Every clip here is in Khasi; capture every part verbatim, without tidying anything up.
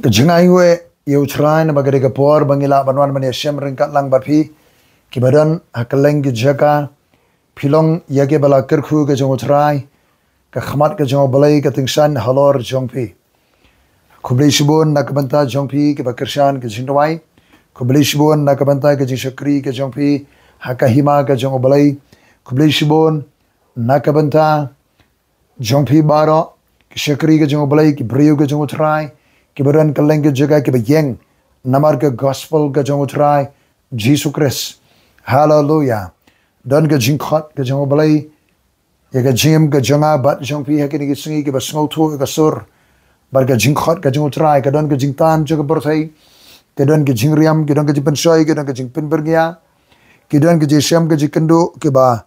Ka jingai wei ïa u Trai namar ka dei ka por ba ngi lah ban wan ban ïashem ryngkat lang bad phi. Kiba don ha kylleng ki jaka, phi long ïa kiba la kyrkhu ka jong u Trai, ka khmat ka jong u Blei ka tyngshaiñ halor jong phi. Khublei shibun na ka bynta jong phi kiba kyrshan ka jingduwai. Khublei shibun na ka bynta ka jingshakri ka jong phi ha ka hima ka jong u Blei. Khublei shibun na ka bynta jong phi baroh, ki shakri ka jong u Blei, ki briew ka jong u Trai, kiba don kylleng ki jaka kiba ïeng namar ka gospel ka jong u Trai Jisu Khrist. Haleluya. Don ka jingkhot ka jong u Blei ïa ka jingim ka jong nga bad jong phi ha kine ki sngi kiba sngewthuh ïa ka sur bad ka jingkhot ka jong u Trai. Ka don ka jingtan jong ka pyrthei, ka don ka jingriam, ka don ka jingpynshoi, ka don ka jingpynbyrngia, ki don ka jingshem ka jingkynduh, kiba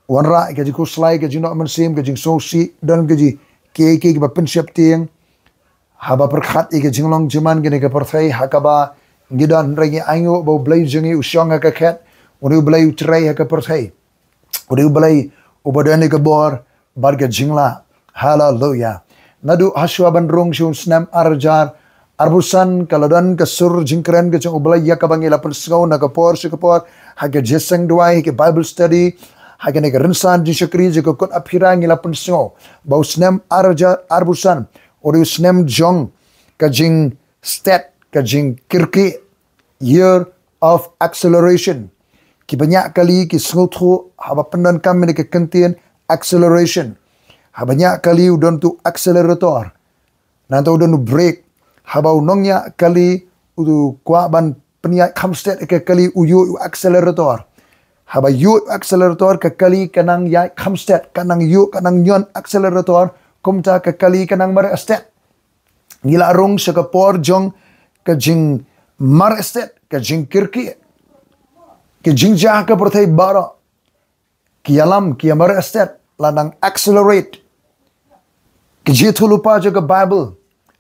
wanrah ïa ka jingkhuslai, ka jingnoh mynsiem, ka jingsngewsih, don ka jingkiei kiei kiba pynsheptieng. Haba pyrkhat ïa ka jinglong jingman kane ka pyrthei ha kaba ngi don, hynrei ngi ainguh ba u Blei jong ngi u shong ha ka khet, u dei u Blei u trei ha ka pyrthei, u dei u Blei uba don ïa ka bor bad ka jinglah. Haleluya. Naduh hashwa ban rung sha u snem ar hajar arphew san, ka la don ka sur jingkren ka jong u Blei ïa kaba ngi la pynsngew na ka por sha ka por, ha ka jingïaseng duwai, ha ka Bible study, ha kane ka rynsan jingshakri jong ka kot Aphira, ngi la pynsngew ba u snem ar hajar arphew san u dei u snem jong ka jingstet, ka jingkyrkieh, year of acceleration. Kiba ñiah kali ki sngewthuh haba pyndonkam ïa ka kyntien acceleration. Haba ñiah kali u don tu accelerator, nangta u don u brake. Haba u nongñiah kali u kwah ban pynïaid kham stet ïa ka kali, u ïuh u accelerator. Haba ïuh u accelerator, ka kali ka nang ïaid kham stet, ka nang ïuh, ka nang ñion accelerator, kumta ka kali ka nang mareh stet. Ngi la rung sha ka por jong ka jingmareh stet, ka jingkyrkieh. Ka jingjia ha ka pyrthei baroh, ki ïalam, ki ïamareh stet la nang accelerate. Ka jingïathuhlypa jong ka Bible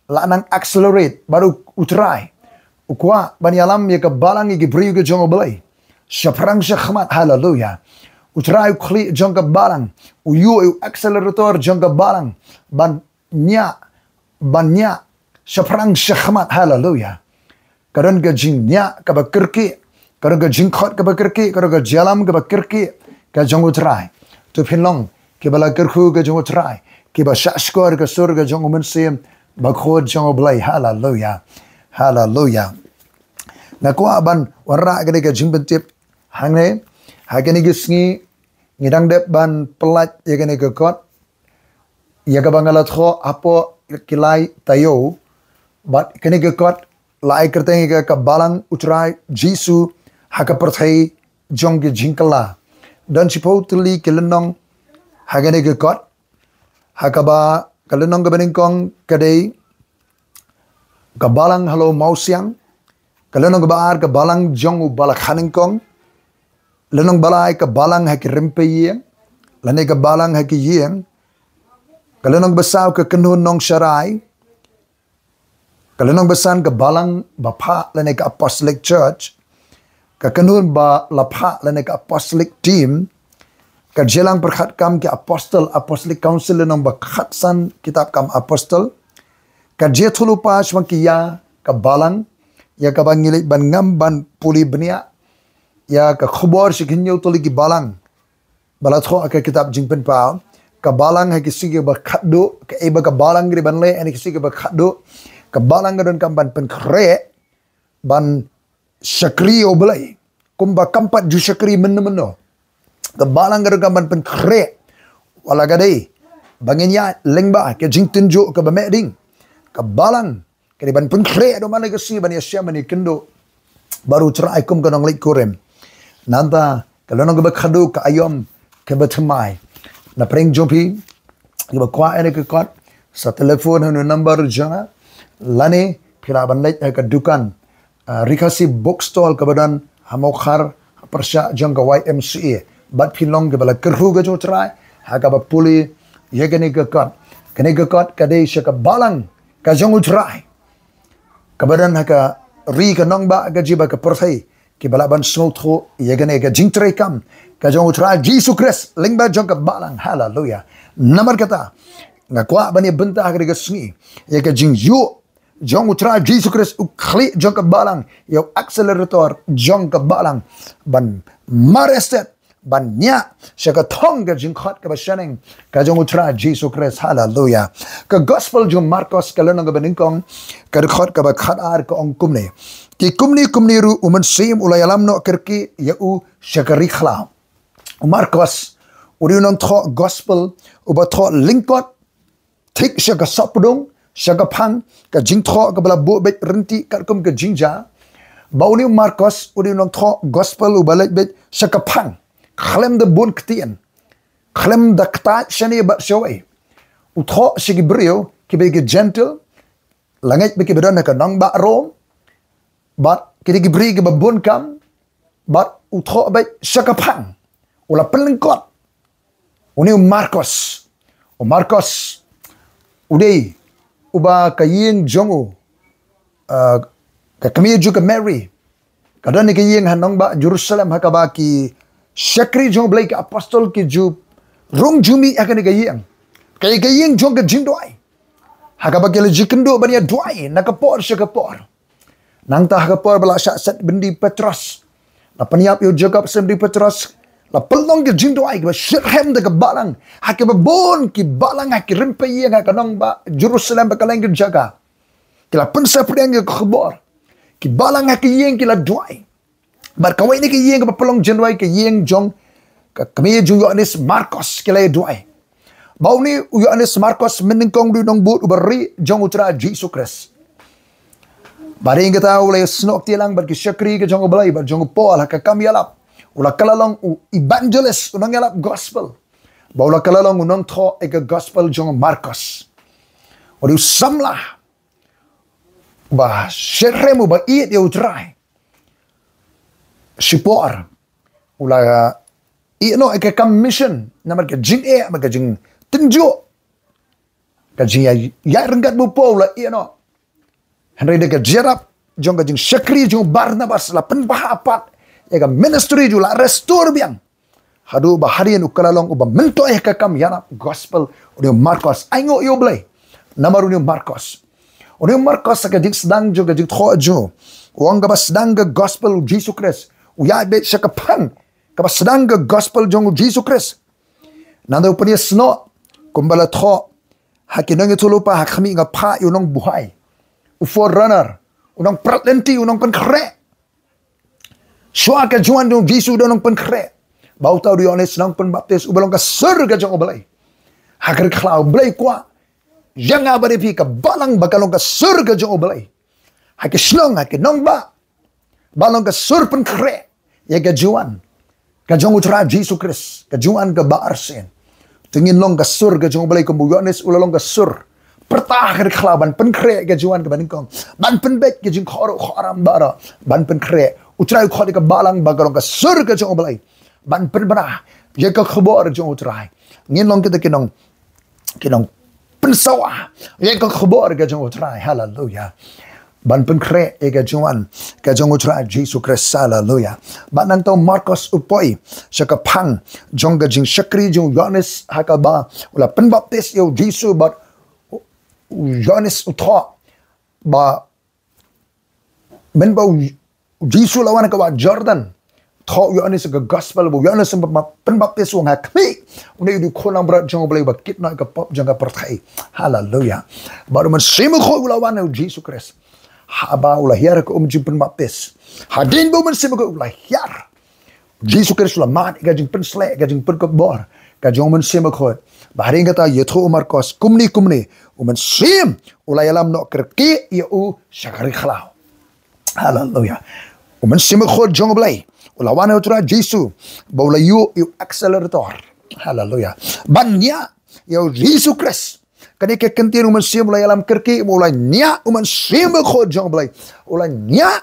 la nang accelerate. Bad u Trai u kwah ban ïalam ïa ka balang, ïa ki briew ka jong u Blei, shaphrang shakhmat. Haleluya. U Trai u khlieh jong ka balang, u ïuh u accelerator jong ka balang ban ñiah, ban ñiah shaphrang shakhmat. Haleluya. Ka don ka jingñiah kaba kyrkieh, ka don ka jingkhot kaba kyrkieh, ka don ka jingïalam kaba kyrkieh ka jong u Trai. To phin long kiba la kyrkhu ka jong u Trai, kiba shahshkor ka sur ka jong u Mynsiem Bakhuid jong u Blei. Haleluya. Haleluya. Nga kwah ban wanrah kane ka jingpyntip hangne. Ha kine ki sngi ngi dang dep ban pyllait ïa kane ka kot ïa kaba nga la thoh hapoh ki lai taïew. Bad kane ka kot la ai kyrteng ïa ka, ka Balang u Trai Jisu ha ka pyrthei jong ki jingkylla. Don shiphew tylli ki lynnong ha kane ka kot. Ha kaba ka lynnong kaba nyngkong ka dei ka Balang ha Lawmawsiang. Ka lynnong kaba ar ka Balang jong u Balakha Nyngkong. Lynnong ba lai ka Balang ha ki rympei ïing lane ka Balang ha ki ïing. Ka lynnong ba saw ka Kynhun Nongsharai. Ka lynnong ba san ka Balang ba phah lane ka Apostolic Church. Ka Kynhun ba la phah lane ka Apostolic Team. Ka Jingïalang Pyrkhat Kam ki Apostol, Apostolic Council, lynnong ba khatsan, kitab Kam Apostol. Ka Jingïathuhlypa shaphang ki ïa ka Balang, ïa kaba ngi leit ban ngam ban pule bniah ïa ka khubor sha ki hynñiew tylli ki Balang ba la thoh ha ka kitab Jingpynpaw. Ka Balang ha ki sngi kiba khatduh, kaei ba ka Balang ka dei ban leh ha ki sngi kiba khatduh. Ka Balang ka donkam ban pynkhreh ban shakri ïa u Blei kumba kam pat ju shakri mynno mynno. Ka Balang ka donkam ban pynkhreh wat la ka dei ba ngin ïaid lyngba ka jingtynjuh kaba meh ding. Ka Balang ka dei ban pynkhreh haduh man la ka sngi ban ïashem ban ïakynduh bad u Trai kum ka nongleit kurim. Nangta ka lynnong kaba khatduh, ka aïom kaba thymmai. Na pdeng jong phi kiba kwah ïa kane ka kot, sa telephone ha une u number jong nga, lane phi lah ban leit ha ka dukan, ah, Ri Khasi Bookstall kaba don ha Mawkhar, ha pyrshah jong ka Y M C A. Bad phin long kiba la kyrkhu ka jong u Trai ha kaba pule ïa kane ka kot. Kane ka kot ka dei sha ka Balang ka jong u Trai kaba don ha ka ri ka nongbah ka jylla ka pyrthei, kiba lah ban sngewthuh ïa kane ka jingtreikam ka jong u Trai Jisu Khrist lyngba jong ka Balang. Haleluya. Namar kata nga kwah ban ïa bynta ha kane ka sngi ïa ka jingïuh jong u Trai Jisu Khrist, u khlieh jong ka balang, ïa u accelerator jong ka balang, ban mar stet, ban ñiah sha ka thong ka jingkhot kaba shaneng ka jong u Trai Jisu Khrist. Haleluya. Ka gospel jong Markos ka lynnong kaba nyngkong, ka dkhot kaba khatar ka ong kumne: Ki kumne kumne ruh u Mynsiem u la ïalam noh kyrkieh ïa u sha ka ri khlaw. U Markos u dei u nongthoh gospel uba thoh lyngkot thik sha ka sopdong, sha ka phang, ka jingthoh kaba la buh beit ryntih katkum ka jingjia. Ba une u Markos u dei u nongthoh gospel uba leit beit sha ka phang, khlem da bun ktien, khlem da ktait shane bad shawei. U thoh sha ki briew kiba ki Gentile, la ngeit ba kiba don ha ka nongbah Rom, bad ki dei ki briew kiba bun kam, bad u thoh beit sha ka phang. U la pynlyngkot. Une u Markos. U Markos u dei uba ka ïing jong u, uh, ka kmie jong ka Mary, ka don ha ka ïing ha nongbah Jerusalem, ha kaba ki shakri jong u Blei, ki apostol, ki ju rung ju mih ha kane ka ïing. Ka, ka ïing jong ka jingduwai, ha kaba ki la ju kynduh ban ïa duwai na ka por sha ka por. Nangta ha ka por ba la shah set byndi Petros, la pynïap ïa u Jakob, sa byndi Petros, la pynlong ka jingduwai kaba shitrhem da ka balang, ha kaba bun ki balang ha ki rympei ïing ha ka nongbah Jerusalem bad kylleng ki jaka ki la pynsaphriang ïa ka khubor. Ki balang ha ki ïing ki la duwai. Bad kawei na ki ïing kaba pynlong jingduwai, ka ïing jong ka kmie jong u Ïoannis Markos, ki la ïa duwai. Ba une u Ïoannis Markos mynnyngkong u dei u nongbud uba rieh jong u Trai Jisu Khrist. Bad hadien kata u la ïasnoh kti lang bad ki shakri ka jong u Blei, bad jong u Paul ha ka kam ïalap. U la kylla long u evangelist, u nongïalap gospel. Bad u la kylla long u nongthoh ïa ka gospel jong u Markos. U dei u samla uba shitrhem, uba ïeit ïa u Trai. Shipor u la ïeh noh ïa ka kam mission, namar ka jingeh, namar ka jingtynjuh, ka jingïaid ryngkat bad u Paul, u la ïeh noh. Hynrei da ka jingïarap jong ka jingshakri jong u Barnabas, la pynbha pat ïa ka ministry jong u, la restore biang. Haduh ba hadien u kylla long uba myntoi ha ka kam ïarap gospel, une u Markos. Ainguh ïa u Blei namar une u Markos. Une u Markos, ha ka jingsdang jong ka jingthoh jong u, u ong kaba sdang ka gospel u Jisu Khrist, u ïaid beit sha ka phang kaba sdang ka gospel jong u Jisu Khrist. Nangta u pynïasnoh, kumba la thoh ha ki nongïathuhlypa, ha khmih, nga phah ïa u nongbuhai, u forerunner, u nongprat lynti, u nongpynkhreh. Shuwa ka Johan jong u Jisu u don nongpynkhreh, ba uta u dei u Ïoannis Nongpynbaptis, uba long ka sur ka jong u Blei. Ha ka ri khlaw, u Blei u kwah ïa nga bad ïa phi, ka balang, ba kan long ka sur ka jong u Blei. Ha ki shnong, ha ki nongbah, ba long ka sur pynkhreh ïa ka Johan ka jong u Trai Jisu Khrist, ka Johan kaba arsien. To ngin long ka sur ka jong u Blei kumba u Ïoannis u la long ka sur. Pyrta ha ka ri khlaw ban pynkhreh ïa ka Johan kaba nyngkong, ban pynbeit ka jingkhohruh khohram baroh, ban pynkhreh. U Trai u khot ïa ka balang ba ka long ka sur ka jong u Blei, ban pynbna ïa ka khubor jong u Trai. Ngin long kita ki nong, ki nongpynsawa ïa ka khubor ka jong u Trai. Haleluya. Ban pynkhreh ïa ka Johan ka jong u Trai Jisu Khrist. Haleluya. Bad nangta u Markos u poi sha ka phang jong ka jingshakri jong u Ïoannis, ha kaba u la pynbaptis ïa u Jisu, bad u, u Ïoannis u thoh ba mynba u, u Jisu u la wan ha ka wah Jordan, thoh u Ïoannis ka gospel, ba u Ïoannis u pynbaptis, u ong, ha khmih, une u dei u Khun langbrot jong u Blei, uba kit noh ïa ka pop jong ka pyrthei. Haleluya. Bad u Mynsiem Bakhuid u la wan ha u Jisu Khrist, haba u la hiar ha ka um jingpynbaptis. Hadien ba u Mynsiem Bakhuid u la hiar, u Jisu Khrist u la mad ïa ka jingpynshlur, ïa ka jingpynkupbor ka jong u Mynsiem Bakhuid. Bad hadien kata, ïathuh u Markos kumne kumne, u Mynsiem u la ïalam noh kyrkieh ïa u sha ka ri khlaw. Haleluya. U Mynsiem Bakhuid jong u Blei u la wan ha u Trai Jisu, ba u la ïuh ïa u accelerator. Haleluya. Ban ñiah ïa u Jisu Khrist. Kane ka kyntien u Mynsiem u la ïalam kyrkieh, ba u la ñiah, u Mynsiem Bakhuid jong u Blei u la ñiah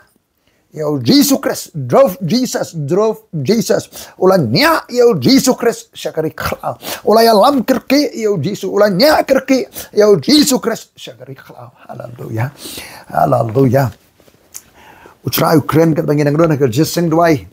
ïa u Jisu Khrist, drove Jesus, drove Jesus. U la ñiah ïa u Jisu Khrist sha ka ri khlaw. U la ïalam kyrkieh ïa u Jisu, u la ñiah kyrkieh ïa u Jisu Khrist sha ka ri khlaw. Haleluya. Haleluya. U Trai u kren katba ngin nang don ha ka jingïaseng duwai.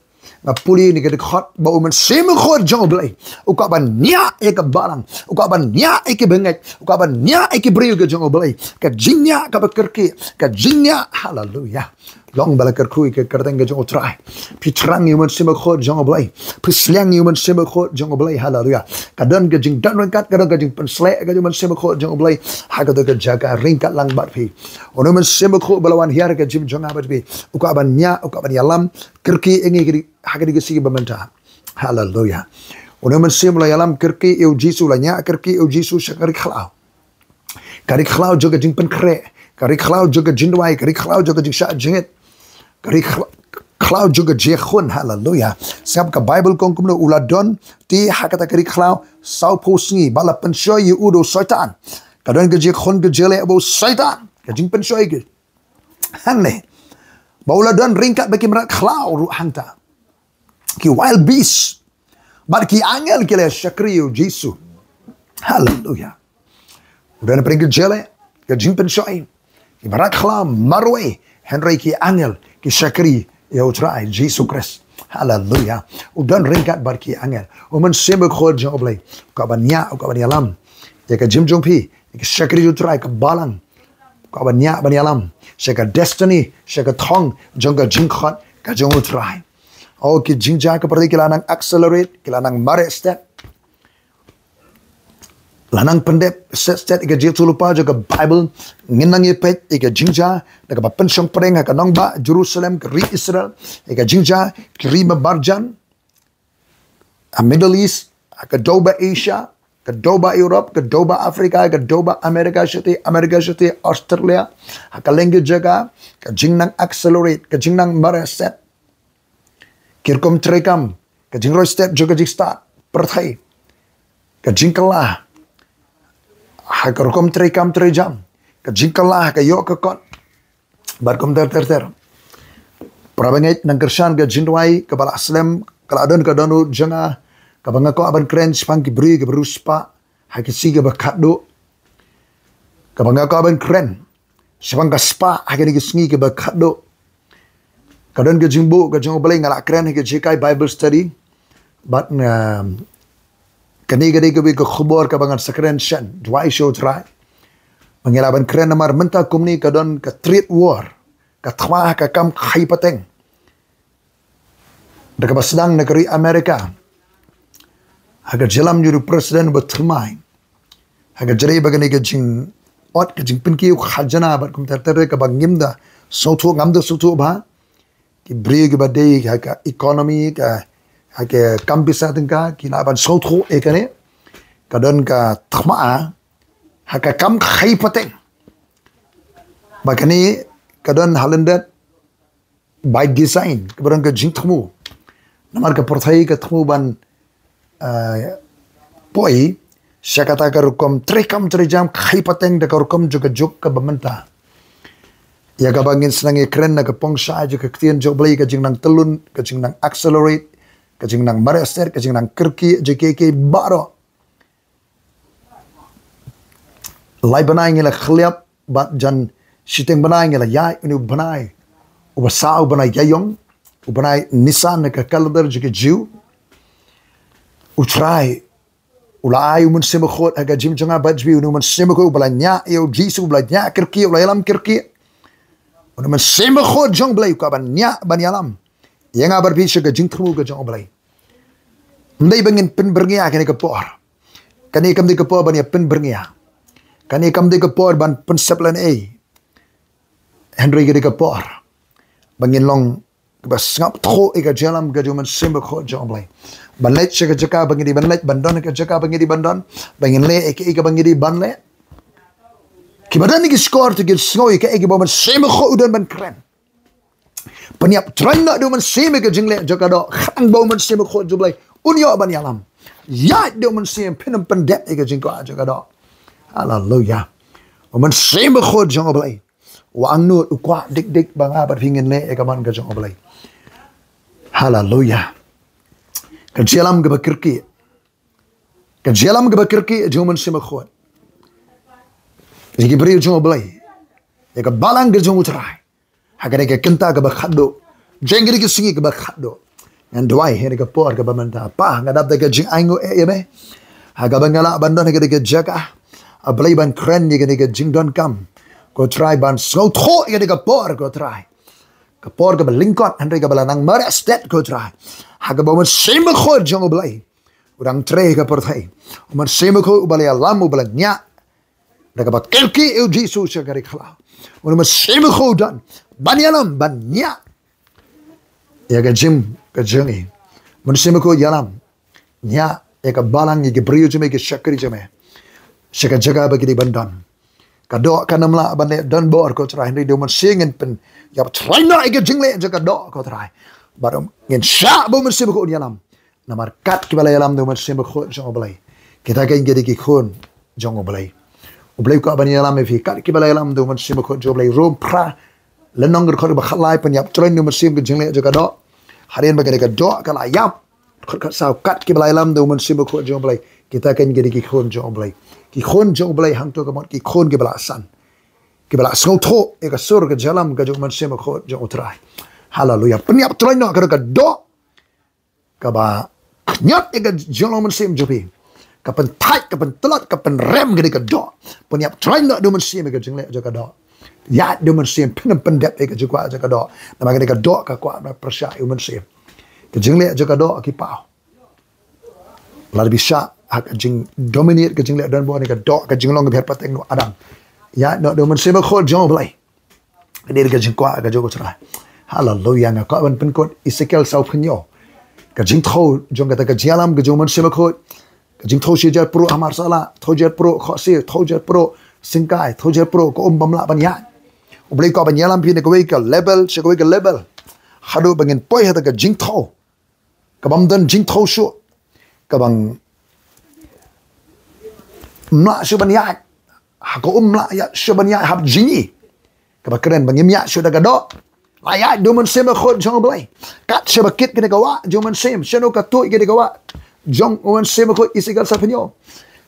Nga pule ïa kane ka dkhot ba U Mynsiem Bakhuid jong U Blei u kwah ban ñiah ïa ka balang, u kwah ban ñiah ïa ki bangeit, u kwah ban ñiah ïa ki briew ka jong U Blei. Ka jingñiah kaba kyrkieh, ka jingñiah, haleluya. Long ba la kyrkhu ïa ka kyrteng ka jong U Trai. Phi thrang ïa U Mynsiem Bakhuid jong U Blei. Phi sliang ïa U Mynsiem Bakhuid jong U Blei, haleluya. Ka don ka jingdon ryngkat, ka don ka jingpynsleh ka jong U Mynsiem Bakhuid jong U Blei ha kato ka jaka ryngkat lang bad phi. Une U Mynsiem Bakhuid ba la wan hiar ka jingim jong nga bad phi, u kwah ban ñiah, u kwah ban ïalam, kyrkieh ïa ngi ha kane ka sngi ba mynta. Haleluya. Une U Mynsiem la ïalam kyrkieh ïa U Jisu, la ñiah kyrkieh ïa U Jisu sha ka ri khlaw. Ka ri khlaw jong ka jingpynkhreh, ka ri khlaw jong ka jingduwai, ka ri khlaw jong ka jingshah jingit, ka ri khlaw jong ka jingïakhun, haleluya. Sngap ka Baibl ka ong kumno, u la don te ha kata ka ri khlaw sawphew sngi, ba la pynshoi ïa u da u Soitan. Ka don ka jingïakhun ka jingïaleh bad u Soitan, ka jingpynshoi ka hangne. Ba u la don ryngkat bad ki mrad khlaw ruh hangta, ki wild beast. Bad ki angel ki la shakri ïa U Jisu. Haleluya. U don pyrshah ka jingïaleh, ka jingpynshoi. Ki mrad khlaw marwei, hynrei ki angel ki shakri ïa U Trai Jisu Khrist. Haleluya. U don ryngkat bad ki angel. U Mynsiem Bakhuid jong U Blei u kwah ban ñiah, u kwah ban ïalam ïa ka jingim jong phi, ïa ka shakri U Trai, ka balang. U kwah ban ñiah, ban ïalam sha ka destiny, sha ka thong jong ka jingkhot ka jong U Trai. Oh, ki jingjia ka pyrthei ki la nang accelerate, ki la nang mareh stet. La nang pyndep stet stet ïa ka jingïathuhlypa jong ka Baibl. Ngin nang ïa peit ïa ka jingjia da kaba pynshong pdeng ha ka nongbah Jerusalem, ka ri Israel, ïa ka jingjia ki ri ba marjan, ha Middle East, ha ka dewbah Asia, ka dewbah Europe, ka dewbah Africa, ka dewbah America shati, America shati, Australia, ha kylleng ki jaka, ka jingnang accelerate, ka jingnang mareh stet. Ki rukom treikam, ka jingroi stet jong ka jingstad pyrthei, ka jingkylla ha ka rukom treikam treijam, ka jingkylla ha ka ïoh ka kot, bad kumta ter ter ter. Para bangeit, nang kyrshan ka jingduwai kaba la slem, ka la don ka dohnud jong nga kaba nga kwah ban kren shaphang ki briew kiba riewspah ha ki sngi kiba khatduh. Kaba nga kwah ban kren shaphang ka spah ha kine ki sngi kiba khatduh. Ka don ka jingbuh ka jong U Blei, nga la kren ha ka jinghikai Bible study. Bad nga, kane ka dei kawei ka khubor kaba ngan sa kren shen, duwai sha U Trai. Ba ngi lah ban kren namar mynta kumne ka don ka trade war, ka thma ha ka kam khaïi pateng, da kaba sdang na ka ri America ha ka jingïalam jong u President ba thymmai, ha ka jingïadei bad kane ka jingot ka jingpynkiew khajna bad kumta ter ter kaba ngim da sngewthuh, ngam da sngewthuh bha. Ki briew kiba dei ha ka economy, ka, ha ka kam pisa tyngka, ki lah ban sngewthuh ïa kane. Ka don ka thma ha ka kam khaïi pateng. Bad kane ka don ha lyndet by design, kaba don ka jingthmu. Namar ka pyrthei ka thmu ban, ah, poi sha kata ka rukom treikam treijam khaïi pateng da ka rukom jong ka juk kaba mynta. Ïa kaba ngin sa nang ïakren na ka pongshai jong ka ktien jong U Blei, ka jingnang tyllun, ka jingnang accelerate, ka jingnang mareh stet, ka jingnang kyrkieh jong kiei kiei baroh. Lai bnai ngi la khlieh bad jan shiteng bnai ngi la ïaid, une u bnai uba saw, u bnai Ïaïong, u bnai Nisan ha ka calendar jong ki Jiw. U Trai u la ai U Mynsiem Bakhuid ha ka jingim jong nga bad jong phi, une U Mynsiem Bakhuid uba la ñiah ïa U Jisu, uba la ñiah kyrkieh, uba la ïalam kyrkieh. Une U Mynsiem Bakhuid jong U Blei u kwah ban ñiah, ban ïalam ïa nga bad phi sha ka jingthmu ka jong U Blei. Ym dei ba ngin pynbyrngia kane ka por. Kane kam dei ka por ban ïa pynbyrngia. Kane kam dei ka por ban pynsep lane ei. Hynrei ka dei ka por ba ngin long kiba sngap thuh ïa ka jingïalam ka jong U Mynsiem Bakhuid jong U Blei. Ban leit sha ka jaka ba ngi dei ban leit, ban don ha ka jaka ba ngi dei ban don, ba ngin leh ïa kaei kaba ngi dei ban leh. Kiba don ki shkor te kin sngew ïa kaei kaba U Mynsiem Bakhuid u don ban kren. Pynïap tyrwa noh da U Mynsiem ïa ka jingleh jong ka doh, khnang ba U Mynsiem Bakhuid jong U Blei un ïoh ban ïalam. Ïaid da U Mynsiem, phin ym pyndep ïa ka jingkwah jong ka doh. Haleluya. U Mynsiem Bakhuid jong U Blei u angnud, u kwah dik dik ba nga bad phi ngin leh ïa ka mon ka jong U Blei. Haleluya. Ka jingïalam kaba kyrkieh, ka jingïalam kaba kyrkieh jong U Mynsiem Bakhuid ïa ki briew jong U Blei, ïa ka balang ka jong U Trai. Ha kane ka kynta kaba khatduh jong kine ki sngi kiba khatduh, Ngan duwai ha kane ka por kaba mynta. Pa, nga dap da ka jingainguh eh ïa me. Ha kaba nga lah ban don ha kane ka jaka, A Blei, ban kren ïa kane ka jingdonkam, ko Trai, ban sngewthuh ïa kane ka por, ko Trai. Ka por kaba lyngkot, hynrei kaba la nang mareh stet, ko Trai. Ha kaba U Mynsiem Bakhuid jong U Blei u dang trei ha ka pyrthei. U Mynsiem Bakhuid uba la ïalam, uba la ñiah da kaba kyrkieh ïa U Jisu sha ka ri khlaw. U Mynsiem Bakhuid u don ban ïalam, ban ñiah ïa ka jing, ka jong ngi. U Mynsiem Bakhuid ïalam, ñiah ïa ka balang, ïa ki briew jong me, ki shakri jong me, sha ka jaka ba ki dei ban don. Ka doh kan ym lah ban leh donbor, ko Trai, hynrei da U Mynsiem ngin pynïap trai noh ïa ka jingleh jong ka doh, ko Trai. Bad ngin shah ba U Mynsiem Bakhuid un ïalam. Namar kat kiba la ïalam da U Mynsiem Bakhuid jong U Blei, kita kein ki dei ki khun jong U Blei. U Blei u kwah ban ïalam ïa phi. Kat kiba la ïalam da U Mynsiem Bakhuid jong U Blei. Rom phra, lynnong ka dkhot ba khatlai, pynïap trai na U Mynsiem ka jingleh jong ka doh. Hadien ba kane ka doh ka la ïap, dkhot khatsaw, kat kiba la ïalam da U Mynsiem Bakhuid jong U Blei, kita kein ki dei ki khun jong U Blei. Ki khun jong U Blei hangto ka mut ki khun kiba la san, kiba la sngewthuh ïa ka sur ka jingïalam ka jong U Mynsiem Bakhuid jong U Trai. Haleluya. Pynïap trai noh ka doh, ka doh kaba khñiot ïa ka jinglong mynsiem jong phi, ka pynthait, ka pyntlot, ka pynrem kane ka doh. Pynïap trai noh da U Mynsiem ïa ka jingleh jong ka doh. Ïaid da U Mynsiem, phin ym pyndep ïa ka jingkwah jong ka doh. Namar kane ka doh ka kwah ban pyrshah ïa U Mynsiem. Ka jingleh jong ka doh ki paw. Lada phi shah ha ka jingdominate ka jingleh donbor ne ka doh, ka jinglong ka bhiar pateng na u Adam, ïaid noh da U Mynsiem Bakhuid jong U Blei. Ka dei ka jingkwah ka jong U Trai. Haleluya. Nga kwah ban pynkut Esekiel saw phew hynñiew. Ka jingthew jong kata ka jingïalam ka jong U Mynsiem Bakhuid. Ka jingthew shi hajar pruh hamar sala, thew hajar pruh khohsiew, thew hajar pruh syngkai, thew hajar pruh ka um bym lah ban ïaid. U Blei u kwah ban ïalam phi na kawei ka level sha kawei ka level, haduh ba ngin poi ha kata ka jingthew, ka bym don jingthew shuh, ka bym lah shuh ban ïaid. Ha ka um lah ïaid shuh ban ïaid hap jingïohi. Kaba kren ba ngim ïaid shuh da ka doh. La ïaid da U Mynsiem Bakhuid jong U Blei. Kat shaba kit kane ka wah jong U Mynsiem, shano ka tuid kane ka wah jong U Mynsiem Bakhuid, Esekiel saw phew hynñiew?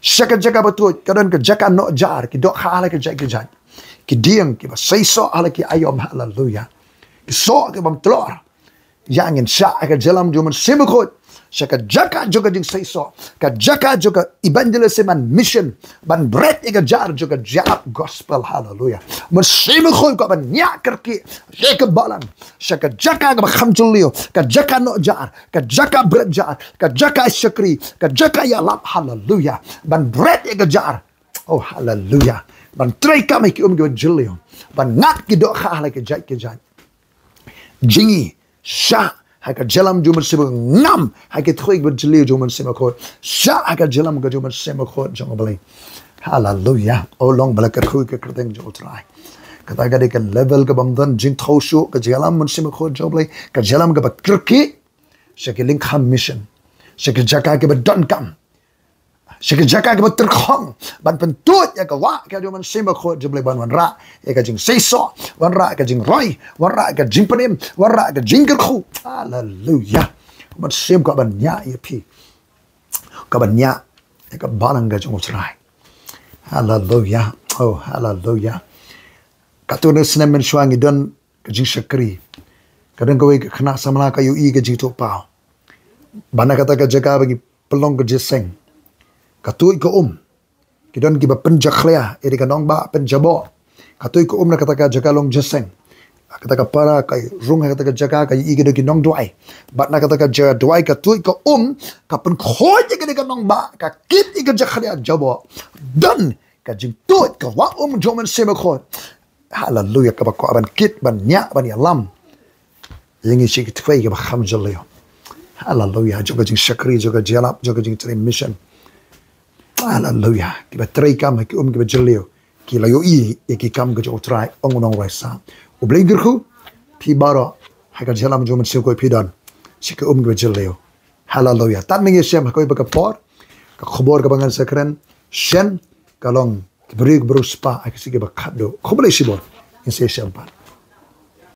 Sha ka jaka ba tuid ka don ka jaka noh jar, ki dohkha ha la ki jait ki jait, ki dieng kiba seisoh ha la ki aïom. Haleluya. Ki soh ki bym tlor. Ïa ngin shah ha ka jingïalam jong U Mynsiem Bakhuid sha ka jaka jong ka jingseisoh, ka jaka jong ka evangelism and mission, ban bret ïa ka jar jong ka jingïalap gospel. Haleluya. U Mynsiem Bakhuid u kwah ban ñiah kyrkieh ïa ka balang sha ka jaka kaba kham jylliew, ka jaka noh jar, ka jaka bret jar, ka jaka shakri, ka jaka ïalap. Haleluya. Ban bret ïa ka jar. Oh, haleluya. Ban treikam ha ki um kiba jylliew, ban ngat ki dohkha ha la ki jait ki jait. Jingïohi, shah ha ka jingïalam jong U Mynsiem Bakhuid, ngam ha ki thwei kiba jylliew jong U Mynsiem Bakhuid, shah ha ka jingïalam ka jong U Mynsiem Bakhuid jong U Blei. Haleluya. Oh, long ba la kyrkhu ka kyrteng jong U Trai. Kata ka dei ka level ka bym don jingthew shuh, ka jingïalam U Mynsiem Bakhuid jong U Blei, ka jingïalam kaba kyrkieh sha ki lyngkham mission, sha ki jaka kiba donkam, sha ki jaka kiba tyrkhong, ban pyntuid ïa ka wah ka jong U Mynsiem Bakhuid jong U Blei, ban wanrah ïa ka jingseisoh, wanrah ïa ka jingroi, wanrah ïa ka jingpynim, wanrah ïa ka jingkyrkhu. Haleluya. U Mynsiem u kwah ban ñiah ïa phi, u kwah ban ñiah ïa ka balang ka jong U Trai. Haleluya. Oh, haleluya. Katto katne snem mynshuwa ngi don ka jingshakri. Ka don kawei ka khynnah samla ka ïohi ka jingtuh paw. Bad na kata ka jaka ba ngi pynlong ka jingïaseng, ka tuid ka um. Ki don kiba pynjakhlia, ïa ka nongbah pynjaboh. Ka tuid ka um na kata ka jaka long jingïaseng. Kata ka para ka rung ha kata ka jaka, ka ïohi ka don ki nongduwai. Bad na kata ka jaka duwai ka tuid ka um, ka pynkhuid ïa ka nongbah, ka kit ïa ka jakhlia jaboh. Don ka jingtuid ka wah um jong U Mynsiem Bakhuid. Haleluya. Kaba kwah ban kit, ban ñiah, ban ïalam ïa ngi sha ki thwei kiba kham jylliew. Haleluya. Jong ka jingshakri, jong ka jingïalap, jong ka jingtrei mission. Haleluya. Kiba treikam ha ki um kiba jylliew, ki la ïohi ïa ki kam ka jong U Trai, ong u nongrwai sam. U Blei un kyrkhu phi baroh ha ka jingïalam jong U Mynsiem Bakhuid phi don sha ki um kiba jylliew. Haleluya. Tad mynta ngin ïashem ha kawei pat ka por. Ka khubor kaba ngan sa kren shen ka long ki briew kiba riewspah ha ki sngi kiba khatduh. Khublei shibun. Ngin sa ïashem pat.